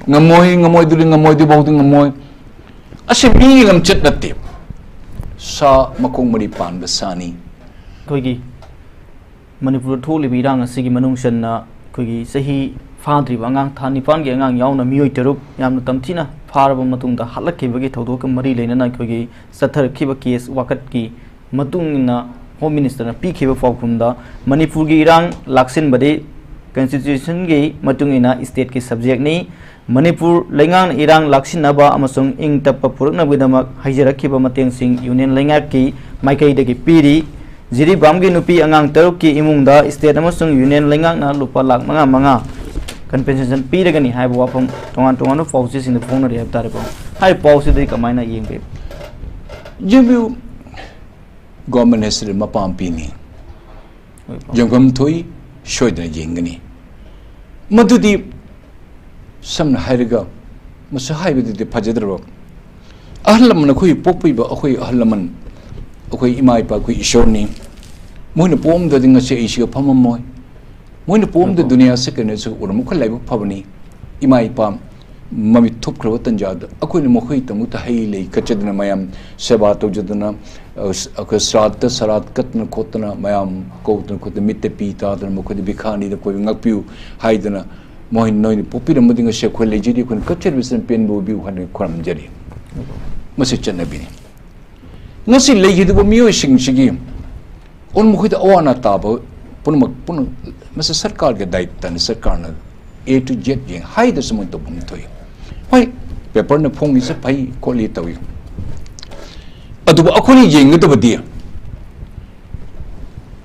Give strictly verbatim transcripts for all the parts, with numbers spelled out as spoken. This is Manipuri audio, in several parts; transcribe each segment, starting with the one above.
ꯉꯝꯃꯣꯏ, ꯉꯝꯃꯣꯏꯗꯨꯗꯤ ꯉꯝꯃꯣꯏ, ꯑꯗꯨꯐꯥꯎꯗꯤ ꯉꯝꯃꯣꯏ꯫ ꯑꯁꯤ ꯃꯤꯒꯤ ꯂꯝꯆꯠ ꯅꯠꯇꯦ꯫ ꯁꯥ ꯃꯈꯣꯡ ꯃꯔꯤ ꯄꯥꯟꯕ ꯁꯥꯅꯤ꯫ ꯑꯩꯈꯣꯏꯒꯤ ꯃꯅꯤꯄꯨꯔꯗ ꯊꯣꯛꯂꯤꯕ ꯏꯔꯥꯡ ꯑꯁꯤꯒꯤ ꯃꯅꯨꯡ ꯆꯟꯅ ꯑꯩꯈꯣꯏꯒꯤ ꯆꯍꯤ ꯐꯥꯗ꯭ꯔꯤꯕ ꯑꯉꯥꯡ, ꯊꯥ ꯅꯤꯄꯥꯟꯒꯤ ꯑꯉꯥꯡ ꯌꯥꯎꯅ ꯃꯤꯑꯣꯏ ꯇꯔꯨꯛ ꯌꯥꯝꯅ ꯇꯝꯊꯤꯅ ꯐꯥꯔꯕ ꯃꯇꯨꯡꯗ ꯍꯜꯂꯛꯈꯤꯕꯒꯤ ꯊꯧꯗꯣꯛꯀ ꯃꯔꯤ ꯂꯩꯅꯅ ꯑꯩꯈꯣꯏꯒꯤ ꯆꯠꯊꯔꯛꯈꯤꯕ ꯀꯦꯁ ꯋꯥꯀꯠꯀꯤ ꯃꯇꯨꯡ ꯏꯟꯅ ꯍꯣꯝ ꯃꯤꯅꯤꯁꯇꯔꯅ ꯄꯤꯈꯤꯕ ꯄꯥꯎꯈꯨꯝꯗ, ꯃꯅꯤꯄꯨꯔꯒꯤ ꯏꯔꯥꯡ ꯂꯥꯛꯁꯤꯟꯕꯗꯤ ꯀꯟꯁꯇꯤꯇ꯭ꯌꯨꯁꯟꯒꯤ ꯃꯇꯨꯡ ꯏꯟꯅ ꯁ꯭ꯇꯦꯠꯀꯤ ꯁꯕꯖꯦꯛꯅꯤ꯫ ꯃꯅꯤꯄꯨꯔ ꯂꯩꯉꯥꯛꯅ ꯏꯔꯥꯡ ꯂꯥꯛꯁꯤꯟꯅꯕ ꯑꯃꯁꯨꯡ ꯏꯪ ꯇꯞꯄ ꯄꯨꯔꯛꯅꯕꯒꯤꯗꯃꯛ ꯍꯥꯏꯖꯔꯛꯈꯤꯕ ꯃꯇꯦꯡꯁꯤꯡ ꯌꯨꯅꯤꯌꯟ ꯂꯩꯉꯥꯛꯀꯤ ꯃꯥꯏꯀꯩꯗꯒꯤ ꯄꯤꯔꯤ꯫ ꯖꯤꯔꯤꯕꯥꯝꯒꯤ ꯅꯨꯄꯤ ꯑꯉꯥꯡ ꯇꯔꯨꯛꯀꯤ ꯏꯃꯨꯡꯗ ꯁ꯭ꯇꯦꯠ ꯑꯃꯁꯨꯡ ꯌꯨꯅꯤꯌꯟ ꯂꯩꯉꯥꯛꯅ ꯂꯨꯄꯥ ꯂꯥꯈ ꯃꯉꯥ ꯃꯉꯥ ꯀꯝꯄꯦꯟꯁꯦꯁꯟ ꯄꯤꯔꯒꯅꯤ ꯍꯥꯏꯕ ꯋꯥꯐꯝ ꯇꯣꯉꯥꯟ ꯇꯣꯉꯥꯟꯕ ꯄꯥꯎꯆꯦꯁꯤꯡꯗ ꯐꯣꯡꯅꯔꯤ ꯍꯥꯏꯕ ꯇꯥꯔꯦꯀꯣ꯫ ꯍꯥꯏꯔꯤꯕ ꯄꯥꯎꯁꯤꯗꯤ ꯀꯃꯥꯏꯅ ꯌꯦꯡꯕꯤ? ꯌꯦꯡꯕꯤꯌꯨ, ꯒꯣꯔꯃꯦꯟ ꯍꯥꯏꯁꯤꯗꯤ ꯃꯄꯥ ꯃꯄꯤꯅꯤ꯫ ꯍꯣꯏ, ꯄꯥꯎ꯫ ꯌꯦꯡꯐꯝ ꯊꯣꯛꯏ, ꯁꯣꯏꯗꯅ ꯌꯦꯡꯒꯅꯤ꯫ ꯃꯗꯨꯗꯤ ꯁꯝꯅ ꯍꯥꯏꯔꯒ, ꯃꯁꯤ ꯍꯥꯏꯕꯗꯨꯗꯤ ꯐꯖꯗ꯭ꯔꯕ꯫ ꯑꯍꯜ ꯂꯃꯟ ꯑꯩꯈꯣꯏ ꯄꯣꯛꯄꯤꯕ ꯑꯩꯈꯣꯏ ꯑꯍꯜ ꯂꯃꯟ, ꯑꯩꯈꯣꯏ ꯏꯃꯥ ꯏꯄꯥ, ꯑꯩꯈꯣꯏ ꯏꯁꯣꯔꯅꯤ꯫ ꯃꯣꯏꯅ ꯄꯣꯛꯑꯝꯗ꯭ꯔꯗꯤ ꯉꯁꯤ ꯑꯩ ꯁꯤꯒ ꯐꯝꯃꯝꯃꯣꯏ꯫ ꯃꯣꯏꯅ ꯄꯣꯛꯑꯝꯗ ꯍꯣꯏ꯫ ꯗꯨꯅꯤꯌꯥꯁꯦ ꯀꯩꯅꯣꯁꯨ ꯎꯔꯝꯃ ꯑꯩꯈꯣꯏ ꯂꯥꯏꯕꯛ ꯐꯕꯅꯤ꯫ ꯏꯃꯥ ꯏꯄꯥ ꯃꯃꯤꯠ ꯊꯨꯞꯈ꯭ꯔꯕ ꯇꯟꯖꯥꯗ ꯑꯩꯈꯣꯏꯅ ꯃꯈꯣꯏꯒꯤꯗꯃꯛꯇ ꯍꯩ ꯂꯩ ꯀꯠꯆꯗꯅ, ꯃꯌꯥꯝ ꯁꯦꯕꯥ ꯇꯧꯖꯗꯅ, ꯑ, ꯑꯩꯈꯣꯏ ꯁ꯭ꯔꯥꯗ ꯁꯔꯥꯗ ꯀꯠꯇꯅ ꯈꯣꯠꯇꯅ, ꯃꯌꯥꯝ ꯀꯧꯗꯅ ꯈꯣꯠꯇꯅ, ꯃꯤꯠꯇ ꯄꯤ ꯇꯥꯗꯅ, ꯃꯈꯣꯏꯗ ꯕꯤꯈꯥꯅꯤꯗ ꯑꯩꯈꯣꯏꯕꯨ ꯉꯥꯛꯄꯤꯌꯨ ꯍꯥꯏꯗꯅ, ꯃꯣꯏ ꯅꯣꯏꯅ ꯄꯣꯛꯄꯤꯔꯝꯕꯗꯤ ꯉꯁꯤ ꯑꯩꯈꯣꯏ ꯂꯩꯖꯔꯤ, ꯑꯩꯈꯣꯏꯅ ꯀꯠꯆꯔꯤꯕꯁꯤꯅ ꯄꯦꯟꯕ ꯑꯣꯏꯕꯤꯌꯨ ꯍꯥꯏꯅ ꯈꯨꯔꯨꯝꯖꯔꯤ꯫ ꯃꯁꯤ ꯆꯠꯅꯕꯤꯅꯤ꯫ ꯉꯁꯤ ꯂꯩꯈꯤꯗꯕ ꯃꯤꯑꯣꯏꯁꯤꯡꯁꯤꯒꯤ ꯑꯣꯟ ꯃꯈꯣꯏꯗ ꯑꯋꯥ ꯑꯅꯥ ꯇꯥꯕ ꯄꯨꯝꯅꯃꯛ, ꯄꯨꯝꯅꯃꯛ ꯃꯁꯤ ꯁꯔꯀꯥꯔꯒꯤ ꯗꯥꯌꯤꯠꯇꯅꯤ꯫ ꯁꯔꯀꯥꯔꯅ A to Z ꯌꯦꯡ ꯍꯥꯏꯗꯁꯨ ꯃꯣꯏ ꯇꯧꯐꯝ ꯊꯣꯛꯏ꯫ ꯍꯣꯏ, ꯄꯦꯄꯔꯅ ꯐꯣꯡꯂꯤꯁꯦ ꯐꯩ ꯈꯣꯠꯂꯤ ꯇꯧꯏ꯫ ꯑꯗꯨꯕꯨ ꯑꯩꯈꯣꯏꯅ ꯌꯦꯡꯒꯗꯕꯗꯤ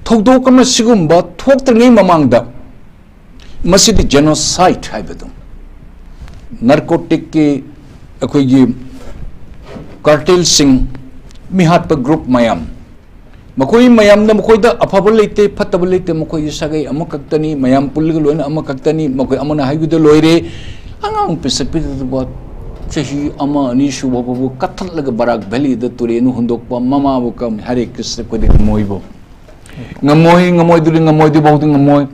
ꯊꯧꯗꯣꯛ ꯑꯃ ꯁꯤꯒꯨꯝꯕ ꯊꯣꯛꯇ꯭ꯔꯤꯉꯩ ꯃꯃꯥꯡꯗ ꯃꯁꯤꯗꯤ genocide ꯍꯥꯏꯕꯗꯨ, ꯅꯥꯔꯀꯣꯇꯤꯛꯀꯤ ꯑꯩꯈꯣꯏꯒꯤ ꯀꯥꯔꯇꯦꯜꯁꯤꯡ, ꯃꯤꯍꯥꯠꯄ ꯒ꯭ꯔꯨꯞ ꯃꯌꯥꯝ, ꯃꯈꯣꯏ ꯃꯌꯥꯝꯅ, ꯃꯈꯣꯏꯗ ꯑꯐꯕ ꯂꯩꯇꯦ, ꯐꯠꯇꯕ ꯂꯩꯇꯦ, ꯃꯈꯣꯏꯒꯤ ꯁꯥꯒꯩ ꯑꯃꯈꯛꯇꯅꯤ, ꯃꯌꯥꯝ ꯄꯨꯜꯂꯒ ꯂꯣꯏꯅ ꯑꯃꯈꯛꯇꯅꯤ꯫ ꯃꯈꯣꯏ ꯑꯃꯅ ꯍꯥꯏꯕꯗ ꯂꯣꯏꯔꯦ, ꯑꯉꯥꯡ ꯄꯤꯁꯛ ꯄꯤꯛꯄ ꯆꯍꯤ ꯑꯃ ꯑꯅꯤ ꯁꯨꯕ ꯐꯥꯎꯕ ꯀꯠꯊꯠꯂꯒ ꯕꯔꯥꯛ ꯚꯦꯂꯤꯗ ꯇꯨꯔꯦꯟ ꯍꯨꯟꯗꯣꯛꯄ, ꯃꯃꯥꯕꯨ ꯀꯝ-, ꯍꯔꯦ ꯀ꯭ꯔꯤꯁꯅ ꯑꯩꯈꯣꯏꯗꯤ ꯉꯝꯃꯣꯏꯕꯨ꯫ ꯉꯝꯃꯣꯏ, ꯉꯝꯃꯣꯏꯗꯨꯗꯤ ꯉꯝꯃꯣꯏꯗꯨꯐꯥꯎꯗꯤ ꯉꯝꯃꯣꯏ꯫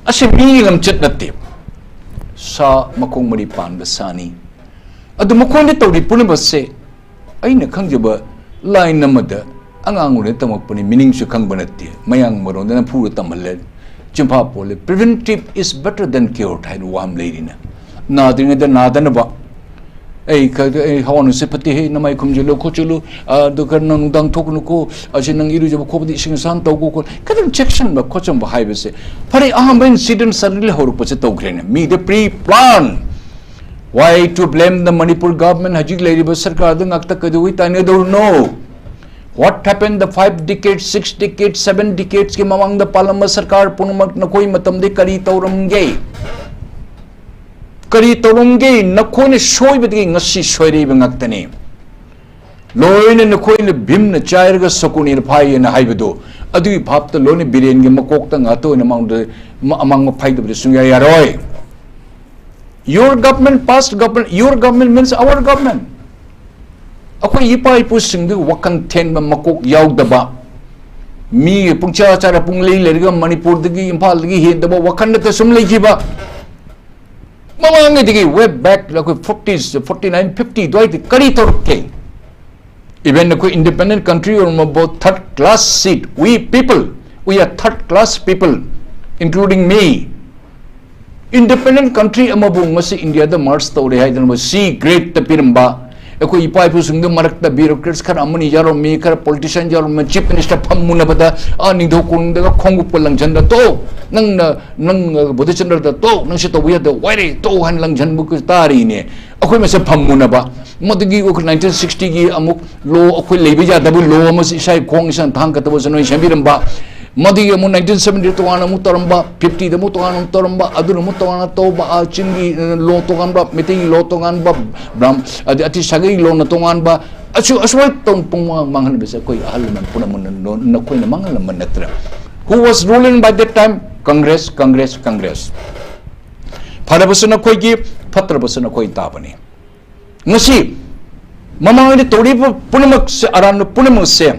ꯑꯁꯤ ꯃꯤꯒꯤ ꯂꯝꯆꯠ ꯅꯠꯇꯦ꯫ ꯁꯥ ꯃꯈꯣꯡ ꯃꯔꯤ ꯄꯥꯟꯕ ꯁꯥꯅꯤ꯫ ꯑꯗꯨ ꯃꯈꯣꯏꯅ ꯇꯧꯔꯤ ꯄꯨꯝꯅꯃꯛꯁꯦ ꯑꯩꯅ ꯈꯪꯖꯕ line ꯑꯃꯗ ꯑꯉꯥꯡ ꯑꯣꯏꯅ ꯇꯝꯃꯛꯄꯅꯤ, meaningꯁꯨ ꯈꯪꯕ ꯅꯠꯇꯦ꯫ ꯃꯌꯥꯡ ꯃꯔꯣꯟꯗꯅ ꯐꯨꯔ ꯇꯝꯍꯜꯂꯦ꯫ ꯆꯤꯟꯐꯥ ꯄꯣꯜꯂꯦ꯫ "Preventive is better than cure" ꯍꯥꯏꯅ ꯋꯥ ꯑꯃ ꯂꯩꯔꯤꯅ꯫ ꯅꯥꯗ꯭ꯔꯤꯉꯩꯗ ꯅꯥꯗꯅꯕ꯫ ꯑꯩ ꯈ-, ꯑꯩ ꯍꯋꯥ ꯅꯨꯡꯁꯤꯠ ꯐꯠꯇꯦ, ꯍꯦ, ꯅꯃꯥꯏ ꯈꯨꯝꯖꯤꯜꯂꯨ ꯈꯣꯠꯆꯤꯜꯂꯨ, ꯑꯗꯨꯒ ꯅꯪ ꯅꯨꯡꯗꯥꯡ ꯊꯣꯛꯀꯅꯨꯀꯣ, ꯑꯁꯤ ꯅꯪ ꯏꯔꯨꯖꯕ ꯈꯣꯠꯄꯗꯤ ꯏꯁꯤꯡ ꯑꯁꯥꯕ ꯇꯧꯀꯣ ꯈꯣꯠ-, ꯈꯤꯇꯪ ꯆꯦꯛꯁꯤꯟꯕ ꯈꯣꯠꯆꯟꯕ ꯍꯥꯏꯕꯁꯦ꯫ ꯐꯔꯦ, ꯑꯍꯥꯟꯕ incident suddenly ꯍꯧꯔꯛꯄꯁꯦ ꯇꯧꯈ꯭ꯔꯦꯅꯦ꯫ ꯃꯤꯗ pre plan꯫ Why to blame the Manipur government? ꯍꯧꯖꯤꯛ ꯂꯩꯔꯤꯕ ꯁꯔꯀꯥꯔꯗ ꯉꯥꯛꯇ ꯀꯩꯗꯧꯕꯩ ꯇꯥꯏꯅꯗꯧꯔꯤꯅꯣ? What happened the five decades, six decades, seven decades ꯀꯤ ꯃꯃꯥꯡꯗ ꯄꯥꯜꯂꯝꯕ ꯁꯔꯀꯥꯔ ꯄꯨꯝꯅꯃꯛ ꯅꯈꯣꯏ ꯃꯇꯝꯗ ꯀꯔꯤ ꯇꯧꯔꯝꯒꯦ? ꯀꯔꯤ ꯇꯧꯔꯝꯒꯦ? ꯅꯈꯣꯏꯅ ꯁꯣꯏꯕꯗꯒꯤ ꯉꯁꯤ ꯁꯣꯏꯔꯛꯏꯕ ꯉꯥꯛꯇꯅꯤ꯫ ꯂꯣꯏꯅ ꯅꯈꯣꯏꯅ ꯚꯤꯝꯅ ꯆꯥꯏꯔꯒ ꯁꯀꯨꯅꯤꯅ ꯐꯥꯏꯌꯦꯅ ꯍꯥꯏꯕꯗꯣ, ꯑꯗꯨꯒꯤ ꯚꯥꯞꯇ ꯂꯣꯏꯅ ꯕꯤꯔꯦꯟꯒꯤ ꯃꯀꯣꯛꯇ ꯉꯥꯛꯇ ꯑꯣꯏꯅ ꯃꯥꯡꯗ-, ꯃ-, ꯑꯃꯥꯡꯕ ꯐꯥꯏꯗꯕꯗꯤ ꯁꯨꯡꯌꯥ ꯌꯥꯔꯣꯏ꯫ Your government, past government, your government means our government. ꯑꯩꯈꯣꯏ ꯏꯄꯥ ꯏꯄꯨꯁꯤꯡꯗꯨ ꯋꯥꯈꯜ ꯊꯦꯟꯕ ꯃꯀꯣꯛ ꯌꯥꯎꯗꯕ, ꯃꯤ ꯄꯨꯡꯆꯥ ꯆꯥꯔ ꯄꯨꯡ ꯂꯩ ꯂꯩꯔꯒ ꯃꯅꯤꯄꯨꯔꯗꯒꯤ, ꯏꯝꯐꯥꯜꯗꯒꯤ ꯍꯦꯟꯗꯕ ꯋꯥꯈꯜꯗꯇ ꯁꯨꯝ ꯂꯩꯈꯤꯕ꯫ ꯃꯃꯥꯡꯉꯩꯗꯒꯤ way back ꯑꯩꯈꯣꯏ forties, forty nine, fifty ꯑꯗꯨꯋꯥꯏꯗ ꯀꯔꯤ ꯇꯧꯔꯛꯀꯦ? Even ꯑꯩꯈꯣꯏ independent country ꯑꯣꯏꯔꯝꯃꯕ third class seat, we people, we are third class people, including me. Independent country ꯑꯃꯕꯨ ꯉꯁꯤ ꯏꯟꯗꯤꯌꯥꯗ merge ꯇꯧꯔꯦ ꯍꯥꯏꯗꯅ ꯁꯤ grade ꯇ ꯄꯤꯔꯝꯕ, ꯑꯩꯈꯣꯏ ꯏꯄꯥ ꯏꯄꯨꯁꯤꯡꯗꯨ ꯃꯔꯛꯇ bureaucrats ꯈꯔ ꯑꯃꯅꯤ ꯌꯥꯎꯔꯝꯃꯤ, ꯈꯔ politician ꯌꯥꯎꯔꯝꯃꯤ, chief minister ꯐꯝꯃꯨꯅꯕꯗ ꯑꯥ ꯅꯤꯡꯊꯧ ꯀꯣꯅꯨꯡꯗꯒ ꯈꯣꯡꯎꯞꯀ ꯂꯪꯁꯤꯟꯗ, "ꯇꯣ, ꯅꯪꯅ, ꯅꯪ, ꯕꯨꯙꯆꯟꯗ꯭ꯔꯗ ꯇꯣ, ꯅꯪ ꯁꯤ ꯇꯧꯕ ꯌꯥꯗꯦ, ꯋꯥꯏꯔꯦ, ꯇꯣ" ꯍꯥꯏꯅ ꯂꯪꯁꯤꯟꯕ ꯇꯥꯔꯤꯅꯦ꯫ ꯑꯩꯈꯣꯏ ꯃꯁꯦ ꯐꯝꯃꯨꯅꯕ꯫ ꯃꯗꯨꯒꯤ ꯑꯩꯈꯣꯏ nineteen sixty ꯒꯤ ꯑꯃꯨꯛ law, ꯑꯩꯈꯣꯏ ꯂꯩꯕ ꯌꯥꯗꯕ law ꯑꯃꯁꯨ ꯏꯁꯥꯒꯤ ꯈꯣꯡ ꯏꯁꯥꯅ ꯊꯥꯡ ꯀꯠꯇꯕꯁꯨ ꯅꯣꯏ ꯁꯦꯝꯕꯤꯔꯝꯕ꯫ ꯃꯗꯨꯒꯤ ꯑꯃꯨꯛ nineteen seventy ꯇꯣꯉꯥꯟꯅ ꯑꯃꯨꯛ ꯇꯧꯔꯝꯕ, fifty ꯗ ꯑꯃꯨꯛ ꯇꯣꯉꯥꯟꯅ ꯑꯃꯨꯛ ꯇꯧꯔꯝꯕ, ꯑꯗꯨꯅ ꯑꯃꯨꯛ ꯇꯣꯉꯥꯟꯅ ꯇꯧꯕ, ꯑꯥ, ꯆꯤꯡꯒꯤ, ꯑ, law ꯇꯣꯉꯥꯟꯕ, ꯃꯩꯇꯩꯒꯤ law ꯇꯣꯉꯥꯟꯕ, ꯕ꯭ꯔꯥꯝ-, ꯑꯗꯩ ꯑꯇꯩ ꯁꯥꯒꯩꯒꯤ law ꯅ ꯇꯣꯉꯥꯟꯕ, ꯑꯁꯨ-, ꯑꯁꯨꯃꯥꯏꯅ ꯇꯧ-, ꯄꯨꯡꯃꯥꯡ ꯃꯥꯡꯍꯟꯕꯁꯦ ꯑꯩꯈꯣꯏ ꯑꯍꯜ ꯂꯃꯟ ꯄꯨꯝꯅꯃꯛꯅ ꯅꯣ-, ꯅꯈꯣꯏꯅ ꯃꯥꯡꯍꯜꯂꯝꯕ ꯅꯠꯇ꯭ꯔꯥ? Who was ruling by that time? Congress, Congress, Congress. ꯐꯔꯕꯁꯨ ꯅꯈꯣꯏꯒꯤ, ꯐꯠꯇ꯭ꯔꯕꯁꯨ ꯅꯈꯣꯏ ꯇꯥꯕꯅꯤ꯫ ꯉꯁꯤ ꯃꯃꯥꯡꯗ ꯇꯧꯔꯤꯕ ꯄꯨꯝꯅꯃꯛꯁꯦ, ꯑꯔꯥꯟꯕ ꯄꯨꯝꯅꯃꯛꯁꯦ,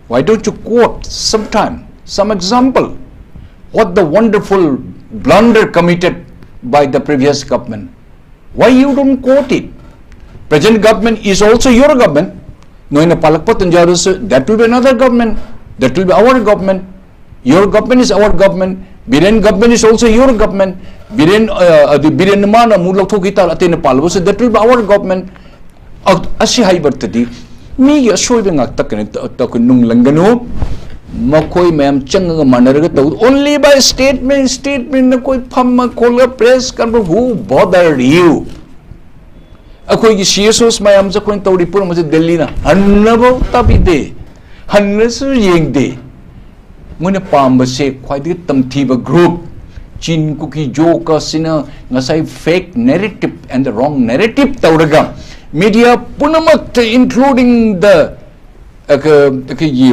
why don't you quote sometime, some example, what the wonderful blunder committed by the previous government. Why you don't quote it? Present government is also your government. ꯅꯣꯏꯅ ꯄꯥꯜꯂꯛꯄ ꯇꯟꯖꯥꯗꯨꯁꯨ, that will be another government, that will be our government. Your government is our government. Biren government is also your government. Biren, uh, ꯑꯗꯨ ꯕꯤꯔꯦꯟꯅ ꯃꯥꯅ ꯑꯃꯨꯛ ꯂꯧꯊꯣꯛꯈꯤ ꯇꯥꯔ ꯑꯇꯩꯅ ꯄꯥꯜꯂꯕꯁꯨ, that will be our government. ꯑ-, ꯑꯁꯤ ꯍꯥꯏꯕꯗꯗꯤ ꯃꯤꯒꯤ ꯑꯁꯣꯏꯕ ꯉꯥꯛꯇ ꯀꯩꯅꯣ ꯇ-, ꯇ-, ꯑꯩꯈꯣꯏ ꯅꯨꯡꯂꯪꯒꯅꯨ꯫ ꯃꯈꯣꯏ ꯃꯌꯥꯝ ꯆꯪꯉꯒ ꯃꯥꯟꯅꯔꯒ ꯇꯧ꯫ Only by statement, statement ꯅꯈꯣꯏ ꯐꯝꯃ ꯈꯣꯠꯂꯒ press conference, who bothered you? ꯑꯩꯈꯣꯏꯒꯤ C S Os ꯃꯌꯥꯝꯁꯦ ꯑꯩꯈꯣꯏꯅ ꯇꯧꯔꯤ ꯄꯨꯝꯅꯃꯛꯁꯦ ꯗꯦꯜꯂꯤꯅ ꯍꯟꯅꯐꯥꯎ ꯇꯥꯕꯤꯗꯦ, ꯍꯟꯅꯁꯨ ꯌꯦꯡꯗꯦ꯫ ꯃꯣꯏꯅ ꯄꯥꯝꯕꯁꯦ ꯈ꯭ꯋꯥꯏꯗꯒꯤ ꯇꯝꯊꯤꯕ group, ꯆꯤꯟ ꯀꯨꯀꯤ ꯖꯣꯛ ꯑꯁꯤꯅ ꯉꯁꯥꯏ fake narrative and the wrong narrative ꯇꯧꯔꯒ media ꯄꯨꯝꯅꯃꯛꯇ, including the ꯑꯩꯈꯣꯏꯒꯤ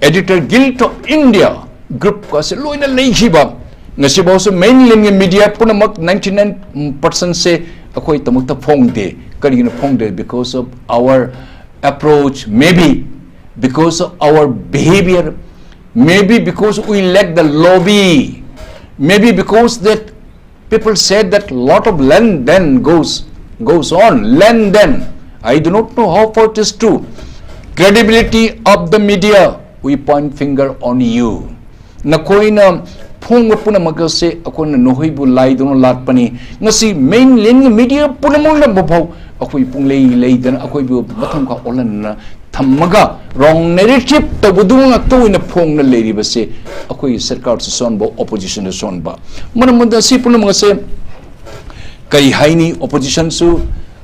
Editor Guild of India group ꯀꯁꯦ ꯂꯣꯏꯅ ꯂꯩꯈꯤꯕ꯫ ꯉꯁꯤꯐꯥꯎꯁꯨ mainland media ꯄꯨꯝꯅꯃꯛ ninety nine percent ꯁꯦ ꯑꯩꯈꯣꯏꯗꯃꯛꯇ ꯐꯣꯡꯗꯦ꯫ ꯀꯔꯤꯒꯤꯅꯣ ꯐꯣꯡꯗꯦ? Because of our approach, maybe because of our behavior, maybe because we lack the lobby, maybe because that people say that lot of land then goes, goes on, land then. I do not know how far it is true. Credibility of the media, we point finger on you. ꯅꯈꯣꯏꯅ ꯐꯣꯡꯕ ꯄꯨꯝꯅꯃꯛ ꯑꯁꯦ ꯑꯩꯈꯣꯏꯅ ꯅꯈꯣꯏꯕꯨ ꯂꯥꯏꯗꯨꯅ ꯂꯥꯠꯄꯅꯤ꯫ ꯉꯁꯤ mainland media ꯄꯨꯝꯅꯃꯛꯅ ꯐꯥꯎ ꯑꯩꯈꯣꯏ ꯄꯨꯡꯂꯩ ꯂꯩꯗꯅ ꯑꯩꯈꯣꯏꯕꯨ ꯃꯊꯪ ꯃꯈꯥ ꯑꯣꯜꯍꯟꯗꯅ ꯊꯝꯃꯒ wrong narrative ꯇꯧꯕꯗꯨ ꯉꯥꯛꯇ ꯑꯣꯏꯅ ꯐꯣꯡꯅ ꯂꯩꯔꯤꯕꯁꯦ ꯑꯩꯈꯣꯏꯒꯤ ꯁꯔꯀꯥꯔꯁꯨ ꯁꯣꯟꯕ, opposition ꯁꯨ ꯁꯣꯟꯕ꯫ ꯃꯔꯝ ꯑꯗꯨꯅ ꯁꯤ ꯄꯨꯝꯅꯃꯛ ꯑꯁꯦ ꯀꯔꯤ ꯍꯥꯏꯅꯤ? Opposition ꯁꯨ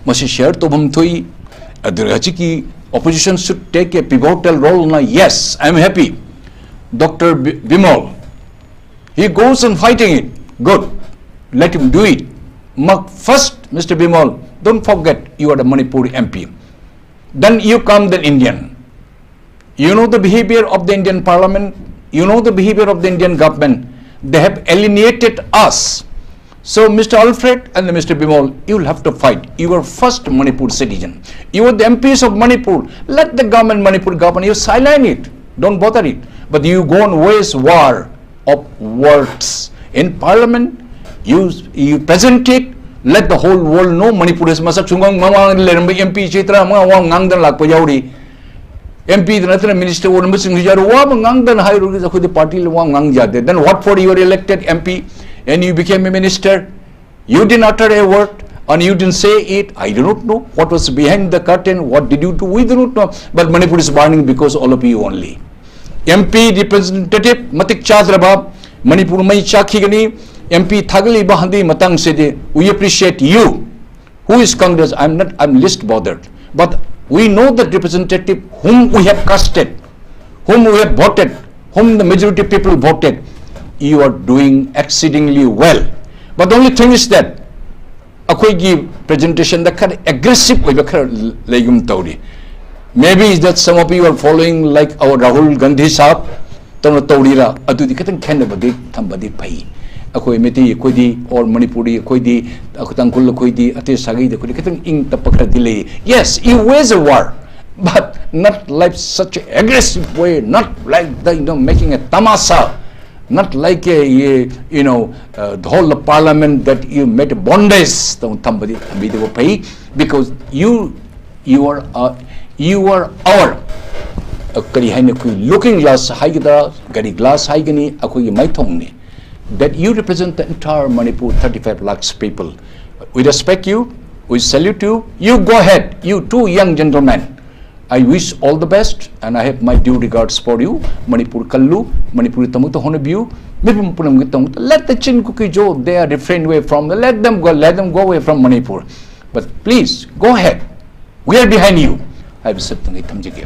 ꯃꯁꯤ share ꯇꯧꯐꯝ ꯊꯣꯛꯏ꯫ ꯑꯗꯨꯒ ꯍꯧꯖꯤꯛꯀꯤ opposition should take a pivotal role ꯅ, yes, I am happy. Doctor Bi-, Bimol, he goes on fighting it. Good. Let him do it. Ma-, first, Mister Bimol, don't forget you are the Manipur M P. Then you come the Indian. You know the behavior of the Indian Parliament. You know the behavior of the Indian government. They have alienated us. So, Mister Alfred and Mister Bimol, you will have to fight. You are first Manipur citizen. You are the M Ps of Manipur. Let the government, Manipur government, you silent it. Don't bother it. But you go on wage war of words in parliament. You, you present it, let the whole world know. ꯃꯅꯤꯄꯨꯔꯗ ꯃꯁꯛ ꯁꯨꯡꯈꯪ, ꯃꯃꯥꯡꯗ ꯂꯩꯔꯝꯕ M P ꯁꯤ ꯇꯔꯥꯃꯉꯥ ꯋꯥ ꯉꯥꯡꯗꯅ ꯂꯥꯛꯄ ꯌꯥꯎꯔꯤ꯫ M P ꯗ ꯅꯠꯇꯅ minister ꯑꯣꯏꯔꯝꯕꯁꯤꯡꯁꯨ ꯌꯥꯎꯔꯤ꯫ ꯋꯥ ꯑꯃ ꯉꯥꯡꯗꯅ ꯍꯥꯏꯔꯨꯔꯒ ꯑꯩꯈꯣꯏꯗꯤ party ꯂ ꯋꯥ ꯉꯥꯡ ꯌꯥꯗꯦ꯫ Then what for you are elected M P and you became a minister? You didn't utter a word and you didn't say it. I do not know what was behind the curtain. What did you do? We do not know. But Manipur is burning because all of you only. M P representative ꯃꯇꯤꯛ ꯆꯥꯗ꯭ꯔꯕ, ꯃꯅꯤꯄꯨꯔ ꯃꯩ ꯆꯥꯛꯈꯤꯒꯅꯤ꯫ M P ꯊꯥꯒꯠꯂꯤꯕ ꯍꯟꯗꯤ ꯃꯇꯥꯡꯁꯤꯗꯤ, we appreciate you. Who is Congress? I'm not, I'm least bothered. But we know that representative whom we have casted, whom we have voted, whom the majority people voted, you are doing exceedingly well. But the only thing is that ꯑꯩꯈꯣꯏꯒꯤ presentation ꯗ ꯈꯔ aggressive ꯑꯣꯏꯕ ꯈꯔ ꯂꯩꯒꯨꯝ ꯇꯧꯔꯤ꯫ Maybe is that some of you are following like our Rahul Gandhi ꯁꯥꯍꯕ ꯇꯧꯅ ꯇꯧꯔꯤꯔꯥ? ꯑꯗꯨꯗꯤ ꯈꯤꯇꯪ ꯈꯦꯠꯅꯕꯗꯤ ꯊꯝꯕꯗꯤ ꯐꯩ꯫ ꯑꯩꯈꯣꯏ ꯃꯩꯇꯩ ꯑꯩꯈꯣꯏꯗꯤ, or ꯃꯅꯤꯄꯨꯔꯤ ꯑꯩꯈꯣꯏꯗꯤ, ꯇꯥꯡꯈꯨꯜ ꯑꯩꯈꯣꯏꯗꯤ, ꯑꯇꯩ ꯁꯥꯒꯩꯗ ꯑꯩꯈꯣꯏꯗꯤ ꯈꯤꯇꯪ ꯏꯪ ꯇꯞꯄ ꯈꯔꯗꯤ ꯂꯩ꯫ Yes, you wage a war, but not like such a aggressive way, not like the, you know, making a tamasa, not like a, a, you know, uh, the whole parliament that you made a bondage ꯇꯧꯅ ꯊꯝꯕꯗꯤ ꯊꯝꯕꯤꯗꯕ ꯐꯩ, because you, you are, uh, you are our, uh, ꯀꯔꯤ ꯍꯥꯏꯅꯤ, ꯑꯩꯈꯣꯏ looking glass ꯍꯥꯏꯒꯗ꯭ꯔꯥ, ꯀꯔꯤ glass ꯍꯥꯏꯒꯅꯤ, ꯑꯩꯈꯣꯏꯒꯤ ꯃꯥꯏꯊꯣꯡꯅꯤ, that you represent the entire Manipur, thirty-five lakhs people. We respect you, we salute you. You go ahead, you two young gentlemen. I wish all the best and I have my due regards for you. Manipur ꯀꯜꯂꯨ, ꯃꯅꯤꯄꯨꯔꯒꯤꯗꯃꯛꯇ ꯍꯣꯠꯅꯕꯤꯌꯨ꯫ ꯃꯤꯄꯨꯝ ꯄꯨꯝꯅꯃꯛꯀꯤꯗꯃꯛꯇ, let the Chin Kuki Zo, they are refrain away from, let them go, let them go away from Manipur. But please, go ahead. We are behind you. ꯍꯥꯏꯕꯁꯤ ꯑꯃꯨꯛꯇꯪ ꯑꯩ ꯊꯝꯖꯒꯦ꯫